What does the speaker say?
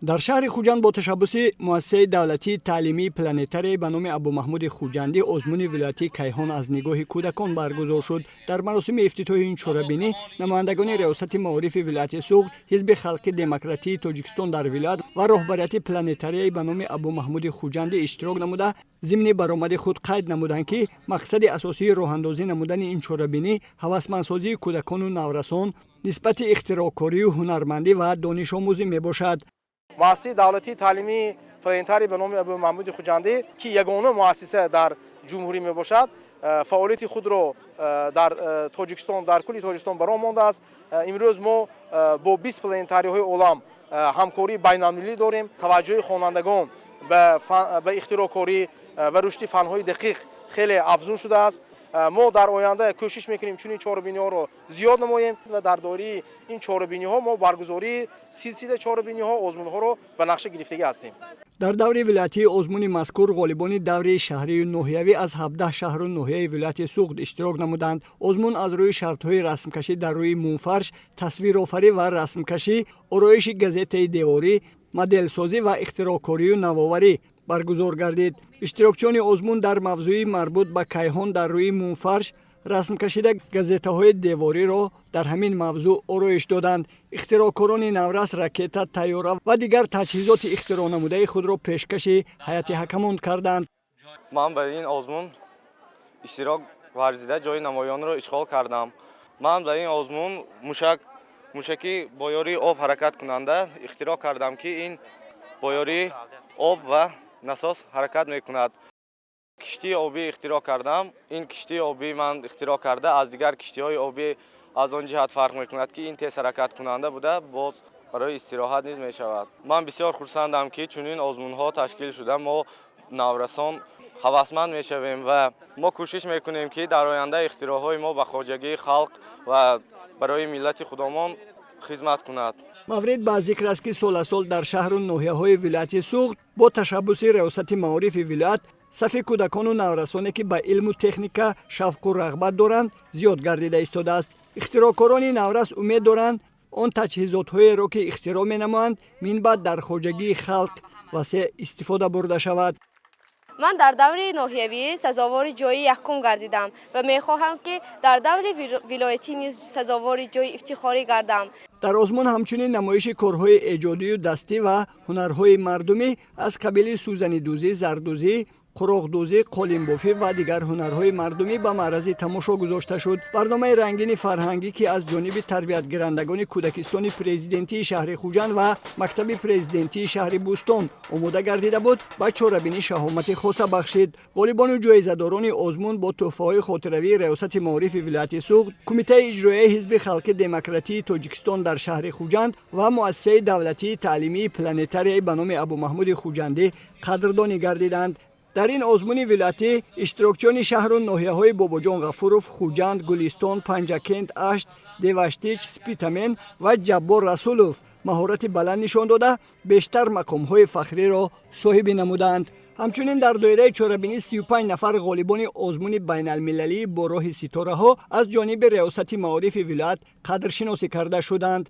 Дар шаҳри Хуҷанд бо ташаббуси муассисаи давлатии таълимии планетария ба номи Абумаҳмуди Хуҷандӣ озмуни вилоятии «Кайҳон аз нигоҳи кӯдакон» баргузор шуд. Дар маросими ифтитоҳи ин чорабинӣ намояндагони Раёсати маорифи вилояти Суғд, Ҳизби халқи демократии Тоҷикистон дар вилоят ва роҳбарияти планетарияи ба номи Абумаҳмуди Хуҷандӣ иштирок намуда, зимни баромади худ қайд намуданд, ки мақсади асосии роҳандозӣ намудани ин чорабинӣ ҳавасмандсозии кӯдакону наврасон нисбати ихтироъкорию ҳунармандӣ ва донишомӯзӣ мебошад. Муассисаи давлатии таълимии планетарий ба номи Абумаҳмуди Хуҷандӣ, ки ягона муассиса дар ҷумҳурӣ мебошад, фаъолияти худро дар Тоҷикистон, дар кулли Тоҷикистон ба роҳ мондааст. Имрӯз мо бо 20 планетарийҳои олам ҳамкории байналмилалӣ дорем. Таваҷҷӯҳи хонандагон ба ихтироъкорӣ ва рушди фанҳои дақиқ хеле афзун шудааст. Мо дар оянда кӯшиш мекунем, чунин чорабиниҳоро зиёд намоем ва дар доираи ин чорабиниҳо мо баргузории силсила чорабиниҳо, озмунҳоро ба нақша гирифтагӣ ҳастем. Дар даври вилоятии озмуни мазкур ғолибони даври шаҳрию ноҳиявӣ аз 17 шаҳру ноҳияи вилояти Суғд иштирок намуданд. Озмун аз рӯи шартҳои расмкашӣ дар рӯи мумфарш, тасвирофарӣ ва расмкашӣ, ороиши газетаи деворӣ, моделсозӣ ва ихтироъкорию навоварӣ баргузор гардид. Иштирокчиёни озмун дар мавзӯи марбут ба кайҳон дар рӯи мумфарш расм кашида, газетаҳои девориро дар ҳамин мавзӯъ ороиш доданд. Ихтироъкорони наврас ракета, тайёра ва дигар таҷҳизоти ихтироънамудаи худро пешкаши ҳайати ҳакамон карданд. Ман ба ин озмун иштирок варзида, ҷои намоёнро ишғол кардам. Ман ба ин озмун мушак, мушаки бо ёрии об ҳаракаткунанда ихтироъ кардам, ки ин бо ёрии об ва насос ҳаракат мекунад. Киштии обӣ ихтироъ кардам. Ин киштии обӣ ман ихтироъ карда аз дигар киштиҳои обӣ аз он ҷиҳат фарқ мекунад, ки ин тез ҳаракаткунанда буда, боз барои истироҳат низ мешавад. Ман бисёр хурсандам, ки чунин озмунҳо ташкил шуда, мо наврасон ҳавасманд мешавем ва мо кӯшиш мекунем, ки дар оянда ихтироъҳои мо ба хоҷагии халқ ва барои миллати худомон хизмат кунад. Маврид ба зикр аст, ки сол аз сол дар шаҳру ноҳияҳои вилояти Суғд бо ташаббуси Раёсати маорифи вилоят сафи кӯдакону наврасоне, ки ба илму техника шавқу рағбат доранд, зиёд гардида истодааст. Ихтироъкорони наврас умед доранд, он таҷҳизотҳоеро, ки ихтироъ менамоянд, минбаъд дар хоҷагии халқ васеъ истифода бурда шавад. Ман дар даври ноҳиявӣ сазовори ҷои якум гардидам ва мехоҳам, ки дар даври вилоятӣ низ сазовори ҷои ифтихорӣ гардам. Дар озмун ҳамчунин намоиши корҳои эҷодию дастӣ ва ҳунарҳои мардумӣ аз қабили сӯзанидӯзӣ, зардӯзӣ, қуроқдӯзӣ, қолинбофӣ ва дигар ҳунарҳои мардумӣ ба маърази тамошо гузошта шуд. Барномаи рангини фарҳангӣ, ки аз ҷониби тарбиятгирандагони кӯдакистони президентии шаҳри Хуҷанд ва мактаби президентии шаҳри Бӯстон омода гардида буд, ба чорабинӣ шаҳомати хоса бахшид. Ғолибону ҷоизадорони озмун бо тӯҳфаҳои хотиравии Раёсати маорифи вилояти Суғд, Кумитаи иҷроияи Ҳизби халқи демократии Тоҷикистон дар шаҳри Хуҷанд ва муассисаи давлатии таълимии планетарияи ба номи Абумаҳмуди Хуҷандӣ қадрдонӣ гардиданд. Дар ин озмуни вилоятӣ иштирокчиёни шаҳру ноҳияҳои Бобоҷон Ғафуров, Хуҷанд, Гулистон, Панҷакент, Ашт, Деваштич, Спитамен ва Ҷаббор Расулов маҳорати баланд нишон дода, бештар мақомҳои фахриро соҳибӣ намуданд. Ҳамчунин дар доираи чорабинӣ 35 нафар ғолибони озмуни байналмилалии «Бо роҳи ситораҳо» аз ҷониби Раёсати маорифи вилоят қадршиносӣ карда шуданд.